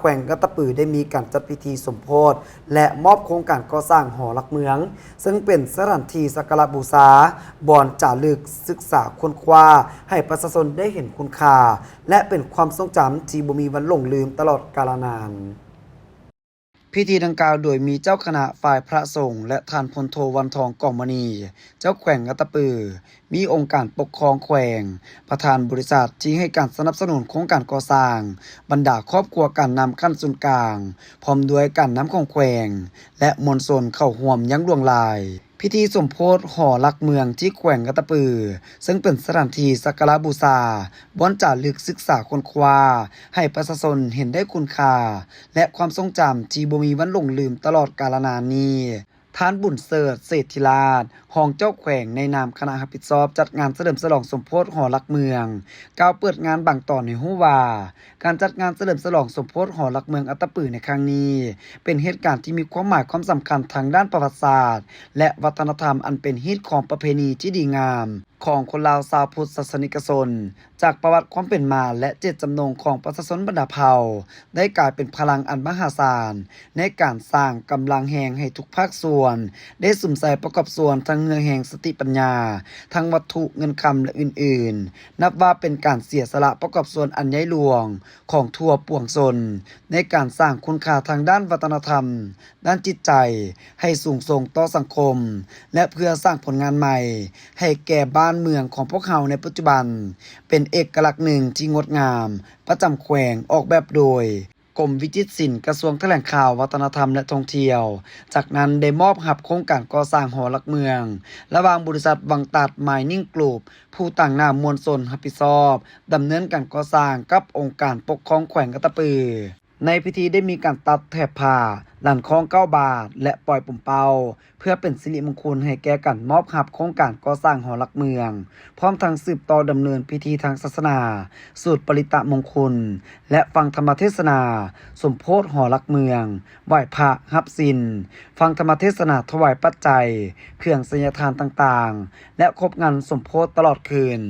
ວງອັດຕະປື ໄດ້ມີການຈັດພິທີສົມໂພດ ແລະ ມອບໂຄງການກໍ່ສ້າງຫໍຫຼັກເມືອງ, ເຊິ່ງເປັນສະຖານທີ່ສັກກາລະບູຊາ, ບ່ອນຈາລຶກ, ສຶກສາຄົ້ນຄວ້າໃຫ້ປະຊາຊົນໄດ້ເຫັນຄຸນຄ່າ ແລະ ເປັນຄວາມຊົງຈຳທີ່ບໍ່ມີວັນຫຼົງລືມຕະຫຼອດກາລະນານ. ພິທີດັ່ງກ່າວໂດຍມີເຈົ້າຄະນະຝ່າຍພະສົງ ແລະ ທ່ານພົນໂທ ວັນທອງ ກອງມະນີ, ເຈົ້າແຂວງອັດຕະປື, ມີອົງການປົກຄອງແຂວງ, ປະທານບໍລິສັດທີ່ໃຫ້ການສະໜັບສະໜູນໂຄງການກໍ່ສ້າງ, ບັນດາຄອບຄົວການນຳຂັ້ນສູນກາງ, ພ້ອມດ້ວຍການນຳຂອງແຂວງ ແລະ ມວນຊົນເຂົ້າຮ່ວມຢ່າງຫຼວງຫຼາຍ. ພິທີສົມໂພດຫໍຫຼັກເມືອງທີ່ແຂວງອັດຕະປື, ເຊິ່ງເປັນສະຖານທີ່ສັກກາລະບູຊາ, ບ່ອນຈາລຶກ, ສຶກສາຄົ້ນຄວ້າໃຫ້ປະຊາຊົນເຫັນໄດ້ຄຸນຄ່າ ແລະ ຄວາມຊົງຈຳທີ່ບໍ່ມີວັນຫຼົງລືມຕະຫຼອດກາລະນານນີ້, ທ່ານ ບຸນເສີດ ເສດທິລາດ, ຮອງເຈົ້າແຂວງ ໃນນາມຄະນະຮັບຜິດຊອບຈັດງານສະເຫຼີມສະຫຼອງສົມໂພດຫໍຫຼັກເມືອງ, ກ່າວເປີດງານບາງຕອນໃຫ້ຮູ້ວ່າ, ການຈັດງານສະເຫຼີມສະຫຼອງສົມໂພດຫໍຫຼັກເມືອງອັດຕະປືໃນຄັ້ງນີ້ ເປັນເຫດການທີ່ມີຄວາມໝາຍຄວາມສຳຄັນທາງດ້ານປະຫວັດສາດ ແລະ ວັດທະນະທຳ ອັນເປັນຮີດຄອງປະເພນີທີ່ດີງາມ ຂອງຄົນລາວຊາວພຸດສາສະນິກະຊົນ, ຈາກປະຫວັດຄວາມເປັນມາ ແລະ ເຈດຈຳນົງຂອງປະຊາຊົນບັນດາເຜົ່າ ໄດ້ກາຍເປັນພະລັງອັນມະຫາສານໃນການສ້າງກຳລັງແຮງໃຫ້ທຸກພາກສ່ວນໄດ້ສຸມໃສ່ປະກອບສ່ວນທັງເຫື່ອແຮງສະຕິປັນຍາ, ທັງວັດຖຸເງິນຄຳ ແລະ ອື່ນໆ, ນັບວ່າເປັນການເສຍສະຫຼະປະກອບສ່ວນອັນໃຫຍ່ຫຼວງຂອງທົ່ວປວງຊົນ ໃນການສ້າງຄຸນຄ່າທາງດ້ານວັດທະນະທຳ, ດ້ານຈິດໃຈໃຫ້ສູງສົ່ງຕໍ່ສັງຄົມ ແລະ ເພື່ອສ້າງຜົນງານໃໝ່ໃຫ້ແກ່ບ້ານເມືອງຂອງພວກເຮົາໃນປັດຈຸບັນ ເປັນເອກະລັກໜຶ່ງທີ່ງົດງາມປະຈຳແຂວງ, ອອກແບບໂດຍກົມວິຈິດສິນ, ກະຊວງຖະແຫຼງຂ່າວ, ວັດທະນະທຳ ແລະ ທ່ອງທ່ຽວ. ຈາກນັ້ນໄດ້ມອບຮັບໂຄງການກໍ່ສ້າງຫໍຫຼັກເມືອງ ລະຫວ່າງບໍລິສັດວັງຕັດ ມາຍນິງ ກຣຸບ ຜູ້ຕາງໜ້າມວນຊົນຮັບຜິດຊອບດຳເນີນການກໍ່ສ້າງກັບອົງການປົກຄອງແຂວງອັດຕະປື. ໃນພິທີໄດ້ມີການຕັດແຖບຜ້າ, ລັນຄ້ອງເກົ້າບາດ ແລະ ປ່ອຍປົມເປົ້າ ເພື່ອເປັນສິລິມົງຄຸນໃຫ້ແກ່ການມອບຮັບໂຄງການກໍ່ສ້າງຫໍຫຼັກເມືອງ, ພ້ອມທັງສືບຕໍ່ດຳເນີນພິທີທາງສາສະໜາ, ສູດປະລິດຕະມົງຄຸນ ແລະ ຟັງທຳມະເທດສະໜາສົມໂພດຫໍຫຼັກເມືອງ, ໄຫວ້ພະ, ຮັບສິນ, ຟັງທຳມະເທດສະໜາ, ຖວາຍປັດໄຈ, ເຄື່ອງໄສຍະທານຕ່າງໆ ແລະ ຄົບງານສົມໂພດຕະຫຼອດຄືນ.